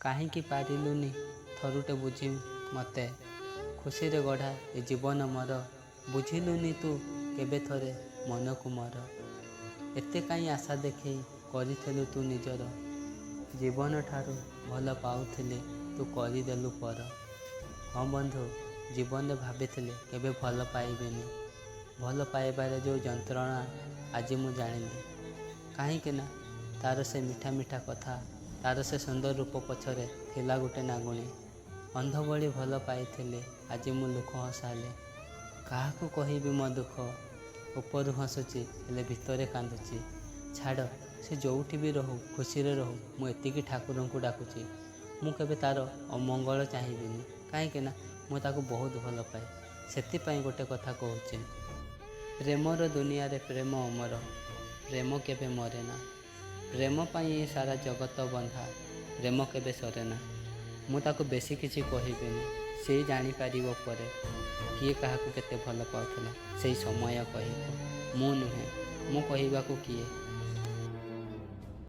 କାହିଁକି ପାରିଲୁନି ଥରୁଟେ ବୁଝି ମୋତେ। ଖୁସିରେ ଗଢ଼ା ଏ ଜୀବନ ମୋର, ବୁଝିଲୁନି ତୁ କେବେ ଥରେ ମନକୁ ମୋର। ଏତେ କାହିଁ ଆଶା ଦେଖେଇ କରିଥିଲୁ ତୁ ନିଜର, ଜୀବନଠାରୁ ଭଲ ପାଉଥିଲି ତୁ କରିଦେଲୁ ପର। ହଁ ବନ୍ଧୁ, ଜୀବନରେ ଭାବିଥିଲି କେବେ ଭଲ ପାଇବିନି। ଭଲ ପାଇବାରେ ଯେଉଁ ଯନ୍ତ୍ରଣା ଆଜି ମୁଁ ଜାଣିଲି। କାହିଁକି ନା ତା'ର ସେ ମିଠା ମିଠା କଥା, ତା'ର ସେ ସୁନ୍ଦର ରୂପ ପଛରେ ଥିଲା ଗୋଟେ ନାଗୁଣୀ। ଅନ୍ଧ ଭଳି ଭଲ ପାଇଥିଲି, ଆଜି ମୁଁ ଦୁଃଖ ହସାଇଲି। କାହାକୁ କହିବି ମୋ ଦୁଃଖ? ଉପରୁ ହସୁଛି ହେଲେ ଭିତରେ କାନ୍ଦୁଛି। ଛାଡ଼, ସେ ଯେଉଁଠି ବି ରହୁ, ଖୁସିରେ ରହୁ, ମୁଁ ଏତିକି ଠାକୁରଙ୍କୁ ଡାକୁଛି। ମୁଁ କେବେ ତା'ର ଅମଙ୍ଗଳ ଚାହିଁବିନି, କାହିଁକିନା ମୁଁ ତାକୁ ବହୁତ ଭଲ ପାଏ। ସେଥିପାଇଁ ଗୋଟେ କଥା କହୁଛି, ପ୍ରେମର ଦୁନିଆରେ ପ୍ରେମ ଅମର, ପ୍ରେମ କେବେ ମରେନା। ପ୍ରେମ ପାଇଁ ଏ ସାରା ଜଗତ ବନ୍ଧା, ପ୍ରେମ କେବେ ସରେନା। ମୁଁ ତାକୁ ବେଶୀ କିଛି କହିବିନି, ସେ ଜାଣିପାରିବ ପରେ କିଏ କାହାକୁ କେତେ ଭଲ ପାଉଥିଲା। ସେଇ ସମୟ କହିବ, ମୁଁ ନୁହେଁ। ମୁଁ କହିବାକୁ କିଏ?